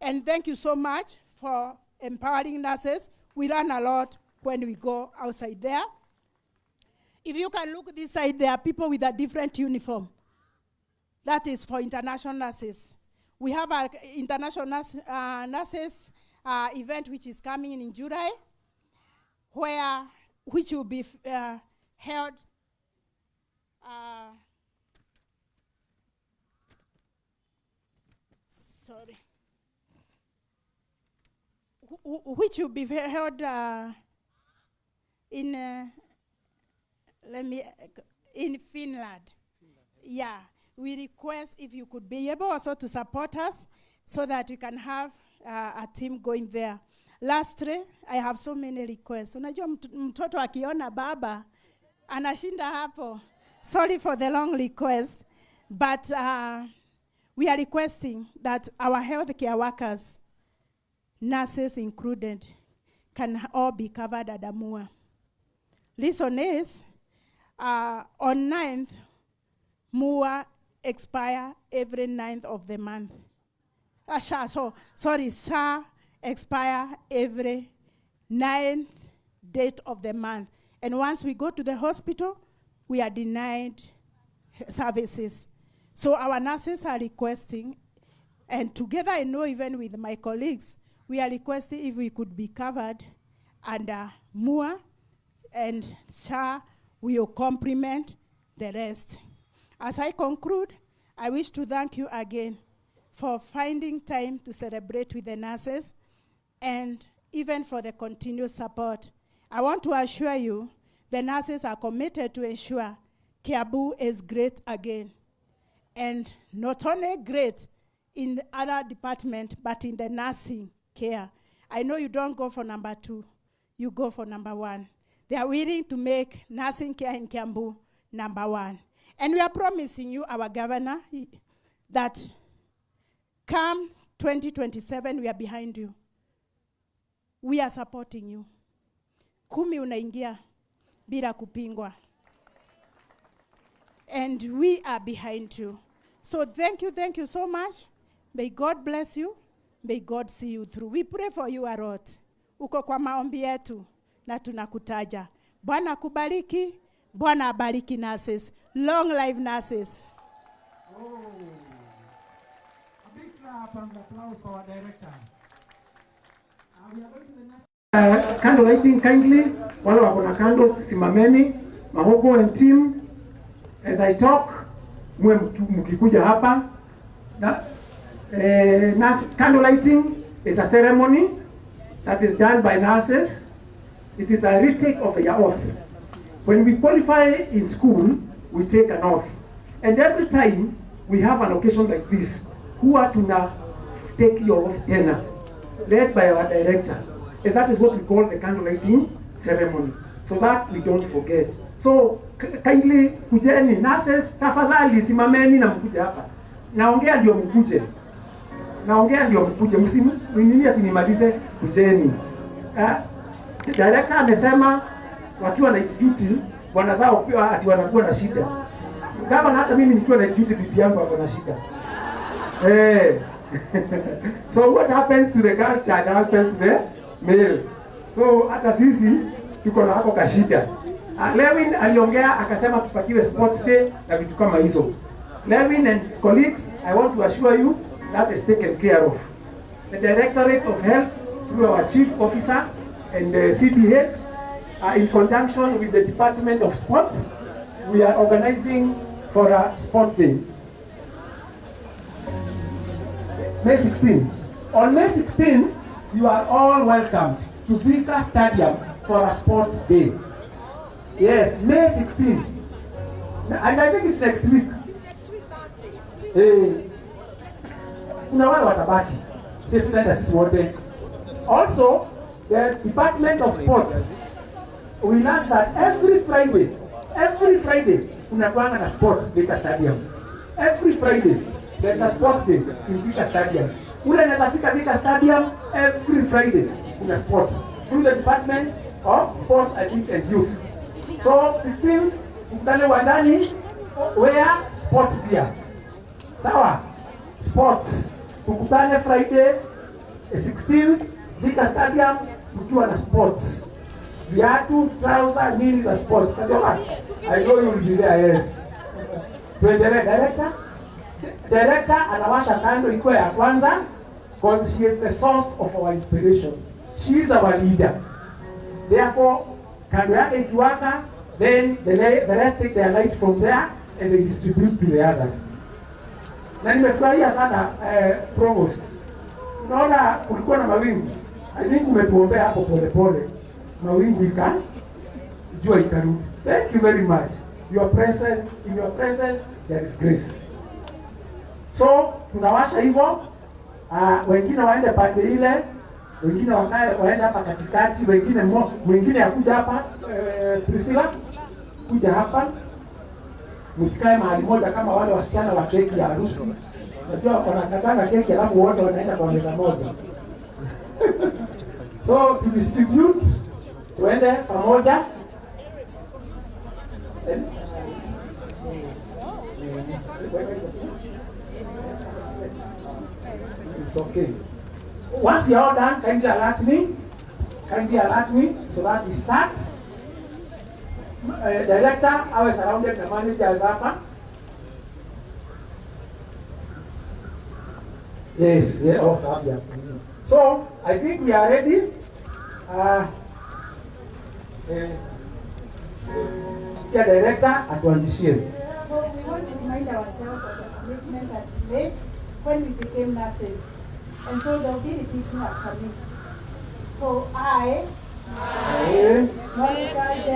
And thank you so much for empowering nurses. We learn a lot when we go outside there. If you can look this side, there are people with a different uniform. That is for international nurses. We have our international nurses event which is coming in July, which will be held sorry, which will be held in let me in Finland. Yeah, we request if you could be able also to support us so that we can have a team going there. Lastly, I have so many requests. Unajua mtoto akiona baba anashinda hapo. Sorry for the long request, but we are requesting that our healthcare workers, nurses included, can all be covered at MUA. Reason is, on 9th, MUA expire every 9th of the month. SHA, so, sorry, SHA expire every 9th date of the month. And once we go to the hospital, we are denied services. So our nurses are requesting, and together I know even with my colleagues, we are requesting if we could be covered under MUA, and SHA will complement the rest. As I conclude, I wish to thank you again for finding time to celebrate with the nurses and even for the continued support. I want to assure you the nurses are committed to ensure Kiambu is great again. And not only great in the other department, but in the nursing care. I know you don't go for number two, you go for number one. They are willing to make nursing care in Kiambu number one. And we are promising you, our governor, that come 2027, we are behind you. We are supporting you. 10 unaingia bila kupingwa. And we are behind you. So thank you so much. May God bless you. May God see you through. We pray for you a lot. Uko kwa maombi yetu na tunakutaja. Bwana akubariki. Bwana abariki nurses. Long life nurses. Oh. A big clap and applause for our director. We are going to the next. Candle lighting kindly. Wale wako na candles simameni. Mahogo and team. As I talk, muwe mkikuja hapa. Na, candle lighting is a ceremony that is done by nurses. It is a retake of their oath. When we qualify in school, we take an oath. And every time we have an occasion like this, huwa tuna take your oath tena, led by our director. And that is what we call the candle lighting ceremony, so that we don't forget. So kindly kujeni, nurses, tafadhali simameni na mkuje hapa. Naongea ndio mkuje. Naongea ndio mkuje, msinini ati nimalize, kujeni. Director amesema wakiwa night duty bwana zao pia ati wanakuwa na shida. Kama hata mimi nikiwa night duty, bibi yangu ako na shida. So what happens to the girl child happens to the male. So hata sisi tuko na hapo kashida. Lewin aliongea akasema tupatiwe sports day na vitu kama hizo. Lewin and colleagues, I want to assure you that is taken care of. The Directorate of Health through our chief officer and the CDH, in conjunction with the Department of Sports, we are organizing for a sports day. May 16th. On May 16th, you are all welcome to Thika Stadium for a sports day. Yes, May 16th. And I think it's next week. Next week, Thursday. Eh, kuna wale watabaki, si tunaenda sisi wote. Also, the Department of Sports, we learned that every Friday, kunakuanga na sports Thika Stadium. Every Friday, there's a sports day in Thika Stadium. Ule anaweza fika Thika Stadium every Friday, kuna sports through the Department of Sports, I think, and Youth. So 16th, mkutane uwanjani, wear sports gear. Sawa? Sports. Tukutane Friday. 16th Thika Stadium tukiwa na sports. Viatu, trouser, nini za sports. Kasema, I know you will be there, yes. Tuendelee, director. Director anawasha candle ikuwe ya kwanza because she is the source of our inspiration. She is our leader. Therefore, candle yake ikiwaka, then the rest take their light from there and they distribute to the others. Na nimefurahia sana, Provost. Unaona kulikuwa na mawingu. I think umetuombea hapo pole pole. Mawingu ika jua ikarudi. Thank you very much. Your presence, in your presence there is grace. So tunawasha hivyo, wengine waende pande ile, wengine wakae waende hapa katikati, wengine mwingine akuja hapa, Priscilla kuja hapa. Msikae mahali moja kama wale wasichana wa keki ya harusi. Unajua wanakatanga keki alafu wote wanaenda kwa meza moja. So to distribute, tuende pamoja. It's okay. Once we are all done, kindly alert me. Kindly alert me so that we start. Director, awe surrounded na managers hapa. Yes, yeah, oh, sorry, yeah. So, I think we are ready. Yeah, director, atuanzishie. So we want to remind ourselves of the commitment that we made when we became nurses. And so they'll be repeating after me. So I, I, Monica J.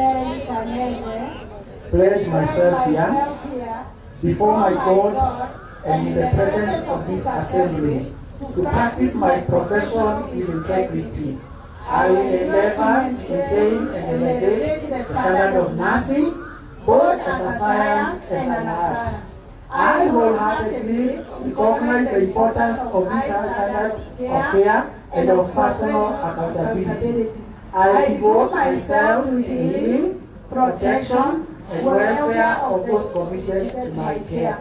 Kanene, pledge myself here myself here before my God and in the presence of this assembly to practice my profession with integrity. I will endeavor to maintain and elevate the standard of nursing, both as a science and an art. I wholeheartedly recognize the importance of these standards of care and of personal accountability. I devote myself to the healing, protection, and welfare of those committed to my care.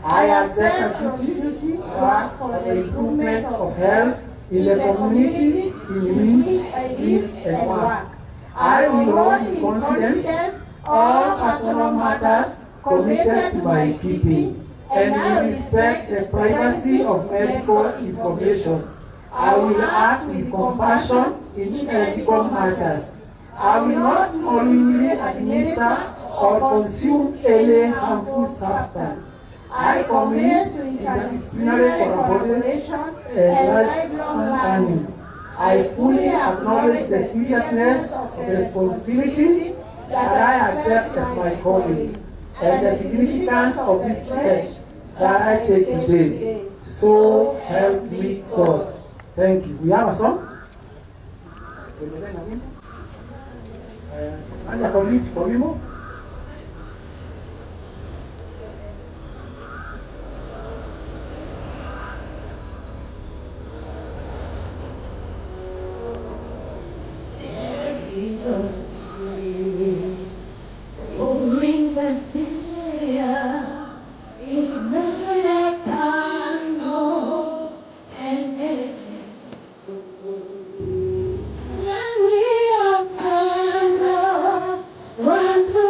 I accept a duty to work for the improvement of health in the communities in which I live and work. I will hold in confidence all personal matters committed to my keeping, and will respect the privacy of medical information. I will act with compassion in ethical matters. I will not knowingly administer or consume any harmful substance. I commit to interdisciplinary collaboration and lifelong learning. I fully acknowledge the seriousness of the responsibility that I accept as my calling and the significance of this pledge that I take today. So help me God. Thank you. We have a song? Anja kwa wimbo. There is a spirit roaming the air, ignite a candle, and it is when we are candle, run to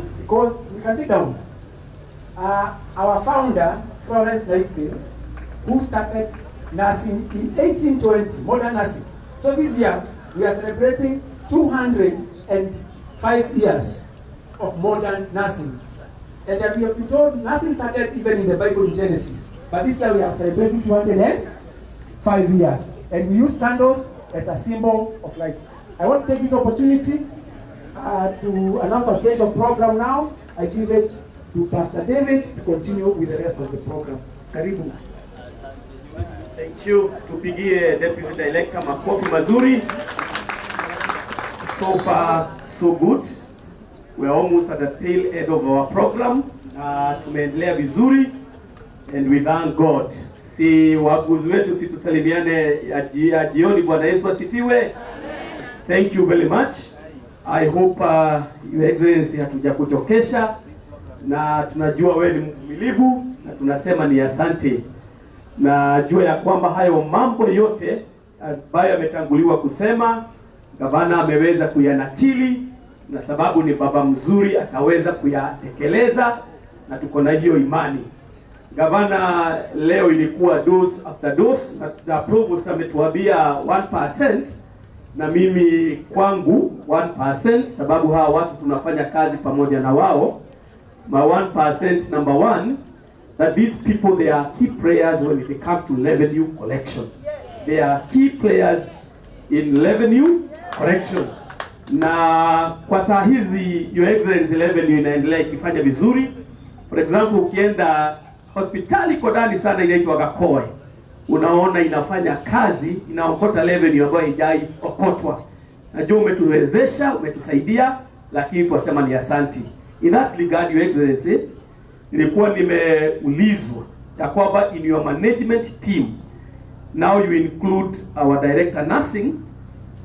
candles because we can sit down. Our founder, Florence Nightingale, who started nursing in 1820, modern nursing. So this year, we are celebrating 205 years of modern nursing. And we have been told nursing started even in the Bible in Genesis. But this year we are celebrating 205 years. And we use candles as a symbol of life. I want to take this opportunity to announce a change of program now. I give it to Pastor David to continue with the rest of the program. Karibu. Thank you. Tupigie Deputy Director makofi mazuri. So far so good. We are almost at the tail end of our program. Na tumeendelea vizuri and we thank God. Si wauguzi wetu, si tusalimiane ya jioni. Bwana Yesu asifiwe. Thank you very much. I hope, Your Excellency, hatujakuchokesha na tunajua wewe ni mvumilivu na tunasema ni asante. Najua ya kwamba hayo mambo yote ambayo yametanguliwa kusema, gavana ameweza kuyanakili, na sababu ni baba mzuri akaweza kuyatekeleza, na tuko na hiyo imani. Gavana, leo ilikuwa dose after dose, na provost ametuambia 1% na mimi kwangu 1%, sababu hawa watu tunafanya kazi pamoja na wao. My 1%, number one, that these people, they are key players when it comes to revenue collection. They are key players in revenue collection. Na kwa saa hizi, Your Excellency, revenue inaendelea ikifanya vizuri. For example, ukienda hospitali iko ndani sana inaitwa Gakoe, unaona inafanya kazi, inaokota revenue ambayo haijai okotwa. Najua umetuwezesha, umetusaidia, lakini twasema ni asanti. In that regard, Your Excellency, nilikuwa nimeulizwa ya kwamba in your management team now you include our director nursing,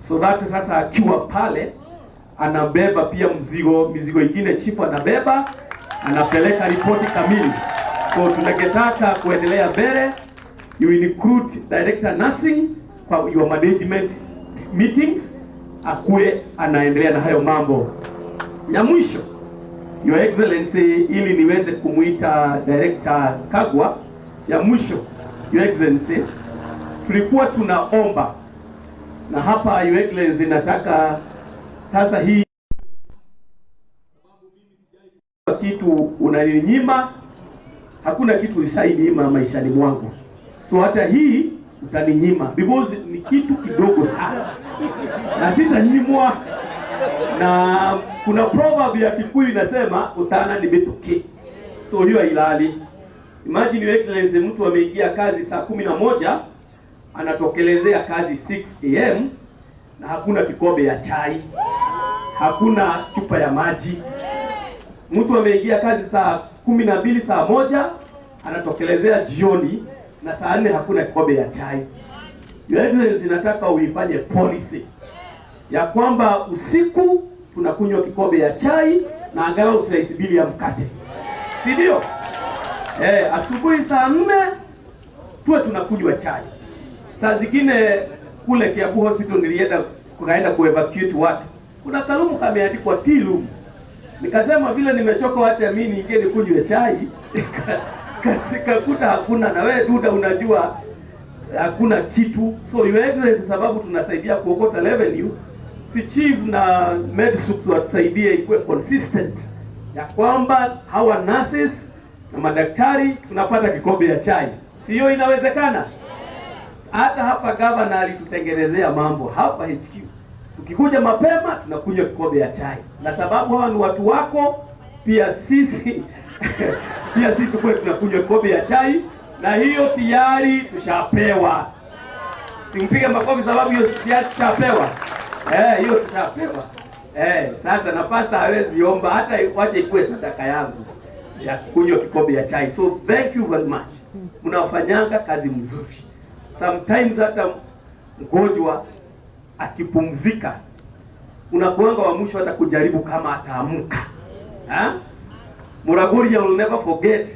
so that sasa akiwa pale anabeba pia mizigo ingine chief anabeba, anapeleka ripoti kamili. So tungetaka kuendelea mbele, you include director nursing kwa your management meetings, akuwe anaendelea na hayo mambo. Ya mwisho, Your Excellency, ili niweze kumuita Director Kagwa, ya mwisho, Your Excellency, tulikuwa tunaomba na hapa, Your Excellency, nataka sasa hii kitu unaninyima, hakuna kitu ushaninyima maishani mwangu, so hata hii utaninyima because ni kitu kidogo sana na sitanyimwa. Na kuna proverb ya Kikuyu inasema utana ni mituki, so hiyo hailali. Imagine, Your Excellency, mtu ameingia kazi saa 11, anatokelezea kazi 6 a.m. na hakuna kikombe ya chai, hakuna chupa ya maji. Mtu ameingia kazi saa 12, saa 1, anatokelezea jioni na saa 4 hakuna kikombe ya chai. Your Excellency, nataka uifanye policy ya kwamba usiku tunakunywa kikombe ya chai na angalau slice mbili ya mkate, si ndio? Eh, asubuhi saa 4 tuwe tunakunywa chai. Saa zingine kule Kiambu Hospital nilienda, kunaenda kuevacuate watu, kuna karoom kameandikwa tea room. Nikasema vile nimechoka, wacha mimi niingie nikunywe chai. Kasikakuta hakuna, na wewe Duda unajua hakuna kitu. So Your Excellency, sababu tunasaidia kuokota revenue, si chief na medsup watusaidie ikuwe consistent ya kwamba hawa nurses na madaktari tunapata kikombe ya chai, sio? Inawezekana. Hata hapa governor alitutengenezea mambo hapa HQ, tukikuja mapema tunakunywa kikombe ya chai, na sababu hawa ni watu wako, pia sisi tukuwe tunakunywa kikombe ya chai, na hiyo tayari tushapewa. Simpige makofi sababu hiyo tayari tushapewa. Eh, hiyo tushapewa. Eh, sasa na pastor hawezi omba hata wache ikuwe sadaka yangu ya kunywa kikombe ya chai. So thank you very much. Mnafanyanga kazi mzuri. Sometimes hata mgonjwa akipumzika unakuanga wa mwisho hata kujaribu kama ataamka. Ha? Muraguri, I will never forget.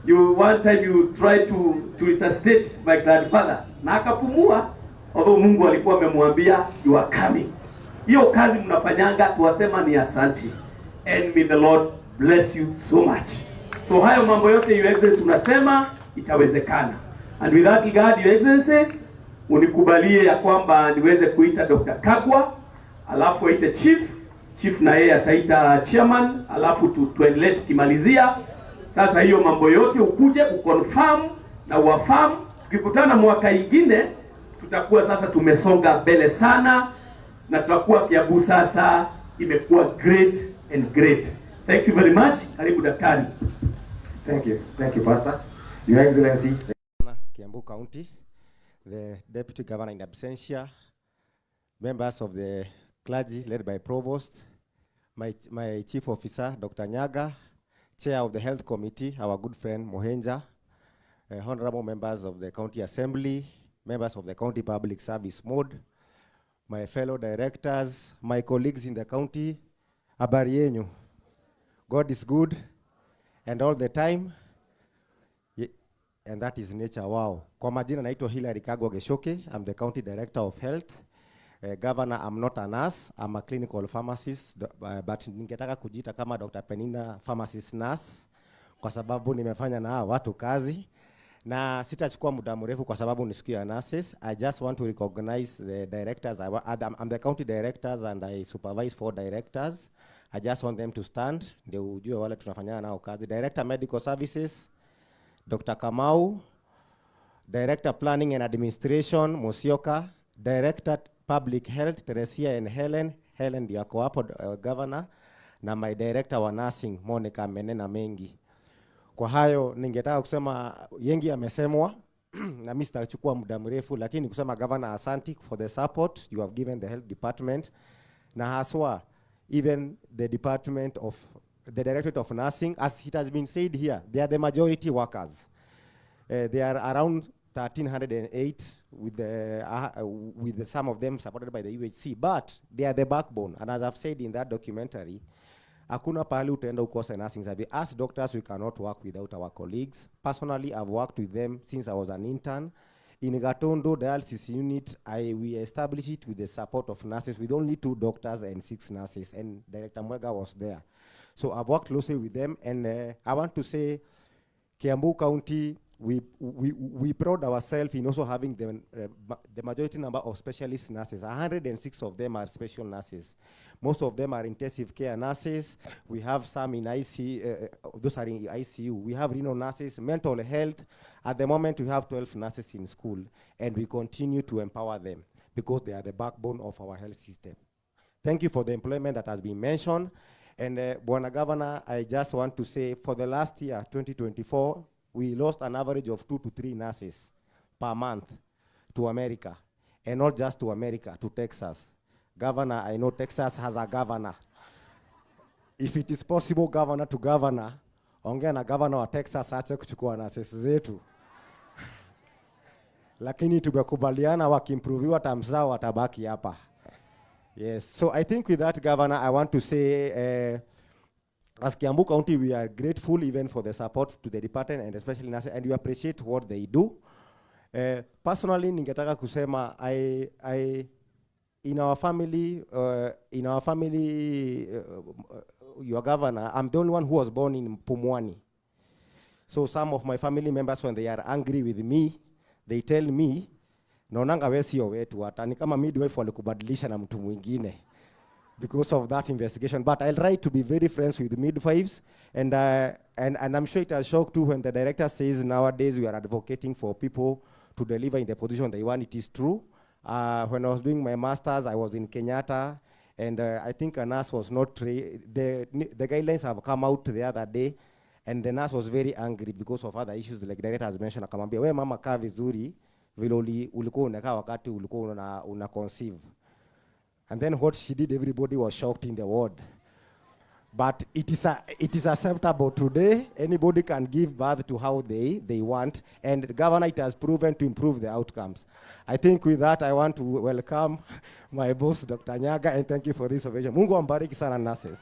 You one time you tried to resuscitate my grandfather na akapumua, although Mungu alikuwa amemwambia, "You are coming." Hiyo kazi mnafanyanga, tuwasema ni asanti. and may the Lord bless you so much. So hayo mambo yote, Your Excellency, tunasema itawezekana. And with that regard, Your Excellency, unikubalie ya kwamba niweze kuita Dr. Kagwa, alafu aite chief, chief na yeye ataita chairman, alafu tuendelee tukimalizia. Sasa hiyo mambo yote ukuje uconfirm na uaffirm. Tukikutana mwaka ingine tutakuwa sasa tumesonga mbele sana na tutakuwa Kiambu sasa imekuwa great and great. Thank you very much. Karibu daktari. Thank you. Thank you, Pastor. Your Excellency, Kiambu County, the Deputy Governor in absentia, members of the clergy led by Provost, my Chief Officer, Dr. Nyaga, Chair of the Health Committee, our good friend Mohenja, honorable members of the County Assembly, members of the County Public Service Board, my fellow directors, my colleagues in the county, habari yenyu. God is good and all the time. And that is nature. Wow. Kwa majina naitwa Hilary Kagwa Geshoke. I'm the County Director of Health. Governor, I'm not a nurse. I'm a clinical pharmacist, but ningetaka kujiita kama Dr. Penina, pharmacist nurse, kwa sababu nimefanya na hawa watu kazi na sitachukua muda mrefu kwa sababu ni siku ya nurses. I just want to recognize the directors. I'm the county directors and I supervise four directors. I just want them to stand ndio ujue wale tunafanyana nao kazi. Director Medical Services, Dr. Kamau, Director Planning and Administration, Musyoka, Director Public Health, Teresia and Helen, Helen ndio ako hapo, Governor, na my Director wa Nursing, Monica amenena mengi. Kwa hayo ningetaka kusema yengi yamesemwa na mimi sitachukua muda mrefu, lakini kusema Governor, asante for the support you have given the health department na haswa even the department of the Directorate of Nursing. As it has been said here, they are the majority workers. They are around 1,308 with some of them supported by the UHC, but they are the backbone. And as I've said in that documentary, hakuna pahali utaenda ukose nursing service. As doctors, we cannot work without our colleagues. Personally, I've worked with them since I was an intern. In Gatondo dialysis unit, we established it with the support of nurses, with only two doctors and six nurses, and Director Mwega was there. So I've worked closely with them, and I want to say, Kiambu County, we proud ourselves in also having the majority number of specialist nurses. 106 of them are special nurses. Most of them are intensive care nurses. We have some in IC, those are in ICU. We have renal nurses, mental health. At the moment, we have 12 nurses in school, and we continue to empower them because they are the backbone of our health system. Thank you for the employment that has been mentioned. And Bwana Governor, I just want to say for the last year, 2024, we lost an average of 2 to 3 nurses per month to America. And not just to America, to Texas. Governor, I know Texas has a governor. If it is possible, governor to governor, ongea na governor wa Texas aache kuchukua nurses zetu. Lakini tumekubaliana wakiimproviwa terms zao watabaki hapa. Yes, so I think with that, Governor, I want to say, as Kiambu County, we are grateful even for the support to the department and especially nurses, and we appreciate what they do. Personally, ningetaka kusema, in our family, your governor, I'm the only one who was born in Pumwani. So some of my family members, when they are angry with me, they tell me, "Naonanga we sio wetu, hata ni kama midwife walikubadilisha na mtu mwingine," because of that investigation. But I'll try to be very friends with midwives, and I'm sure it has shocked too when the director says nowadays we are advocating for people to deliver in the position they want. It is true. When I was doing my master's, I was in Kenyatta, and I think a nurse was not trained. The guidelines have come out the other day, and the nurse was very angry because of other issues like director has mentioned. Akamwambia, "We mama, kaa vizuri vile ulikuwa unakaa wakati ulikuwa una conceive." And then what she did, everybody was shocked in the ward. But it is acceptable today. Anybody can give birth to how they want. And Governor, it has proven to improve the outcomes. I think with that, I want to welcome my boss, Dr. Nyaga, and thank you for this occasion. Mungu ambariki sana nurses.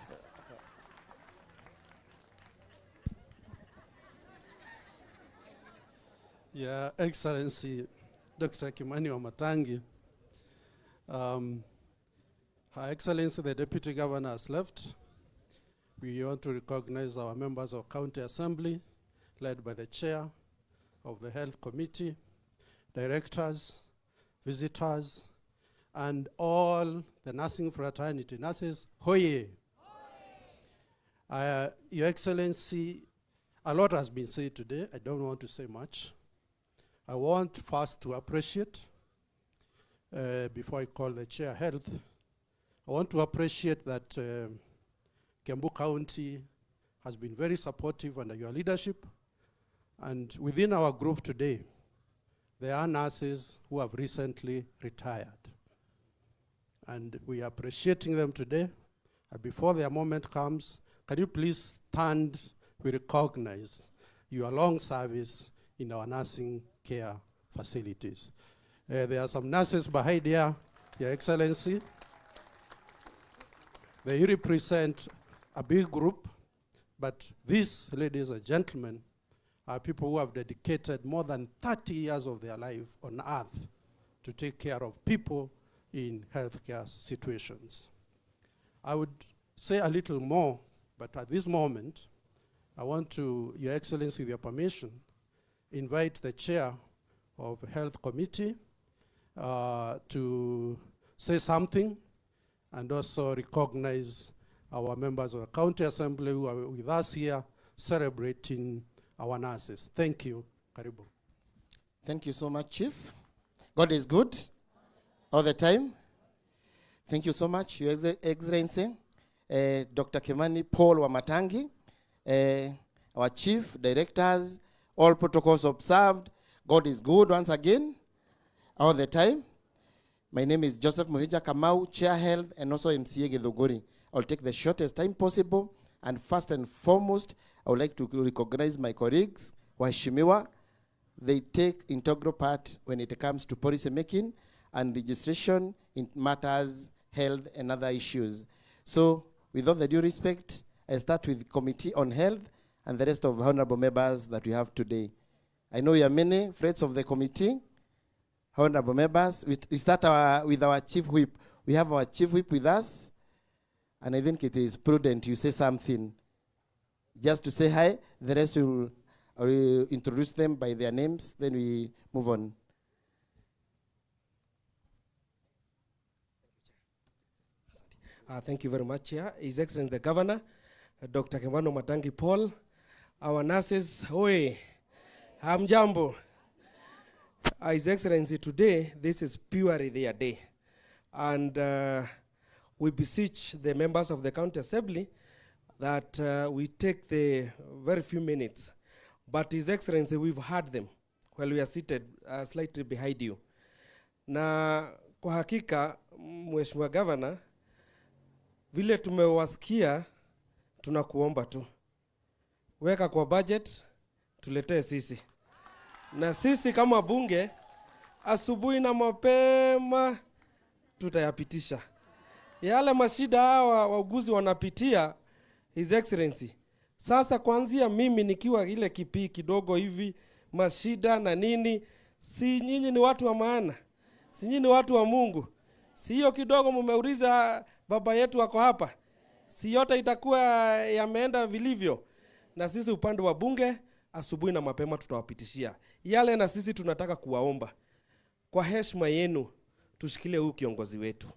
Your Excellency, Dr. Kimani Wamatangi, Her Excellency the Deputy Governor has left. We want to recognize our members of County Assembly, led by the chair of the Health Committee, directors, visitors, and all the nursing fraternity. Nurses, hoye! Your Excellency, a lot has been said today. I don't want to say much. I want first to appreciate, before I call the chair health, I want to appreciate that Kiambu County has been very supportive under your leadership. And within our group today, there are nurses who have recently retired. And we are appreciating them today. And before their moment comes, can you please stand? We recognize your long service in our nursing care facilities. There are some nurses behind here, Your Excellency. They represent a big group, but these ladies and gentlemen are people who have dedicated more than 30 years of their life on earth to take care of people in healthcare situations. I would say a little more, but at this moment, I want to, Your Excellency, with your permission, invite the chair of the Health Committee to say something and also recognize our members of the County Assembly who are with us here celebrating our nurses. Thank you. Karibu. Thank you so much, Chief. God is good all the time. Thank you so much, Your Excellency, Dr. Kimani Paul Wamatangi, our Chief, Directors, all protocols observed. God is good once again, all the time. My name is Joseph Muhija Kamau, Chair Health and also MCA Githunguri. I'll take the shortest time possible, and first and foremost, I would like to recognize my colleagues, Waheshimiwa. They take integral part when it comes to policy making and legislation in matters, health, and other issues. So, with all the due respect, I start with the Committee on Health and the rest of honorable members that we have today. I know we are many friends of the committee, honorable members. We start with our chief whip. We have our chief whip with us, and I think it is prudent you say something. Just to say hi, the rest will introduce them by their names, then we move on. Thank you very much, Chair. His Excellency the Governor, Dr. Kimani Wamatangi Paul, our nurses, hoi, hamjambo. His Excellency, today, this is purely their day. And we beseech the members of the County Assembly that we take the very few minutes. But His Excellency, we've heard them while we are seated slightly behind you. Na kwa hakika, Mheshimiwa Governor, vile tumewasikia, tunakuomba tu. Weka kwa budget, tuletee sisi. Na sisi kama bunge, asubuhi na mapema, tutayapitisha. Yale mashida hawa wauguzi wanapitia, His Excellency. Sasa kuanzia mimi nikiwa ile kipii kidogo hivi, mashida na nini, si nyinyi ni watu wa maana, si nyinyi ni watu wa Mungu. Si hiyo kidogo mumeuliza baba yetu wako hapa, si yote itakuwa yameenda vilivyo. Na sisi upande wa bunge, asubuhi na mapema tutawapitishia yale, na sisi tunataka kuwaomba kwa heshima yenu, tushikilie huyu kiongozi wetu.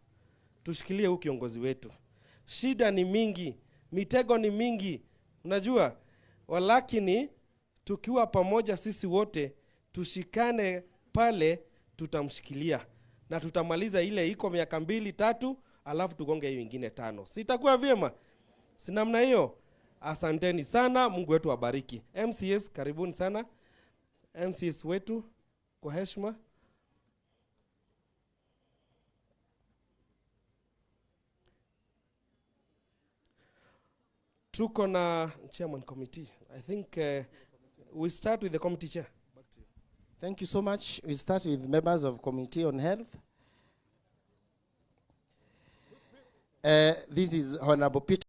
Tushikilie huyu kiongozi wetu. Shida ni mingi, mitego ni mingi, unajua? Walakini tukiwa pamoja sisi wote, tushikane pale, tutamshikilia na tutamaliza ile iko miaka 2 3, alafu tugonge hiyo nyingine 5. Sitakuwa vyema? Si namna hiyo? Asanteni sana, Mungu wetu awabariki. MCS, karibuni sana. MCS wetu kwa heshima. Tuko na chairman committee. I think we start with the committee chair. Back to you. Thank you so much. We start with members of Committee on Health. This is Honorable Peter.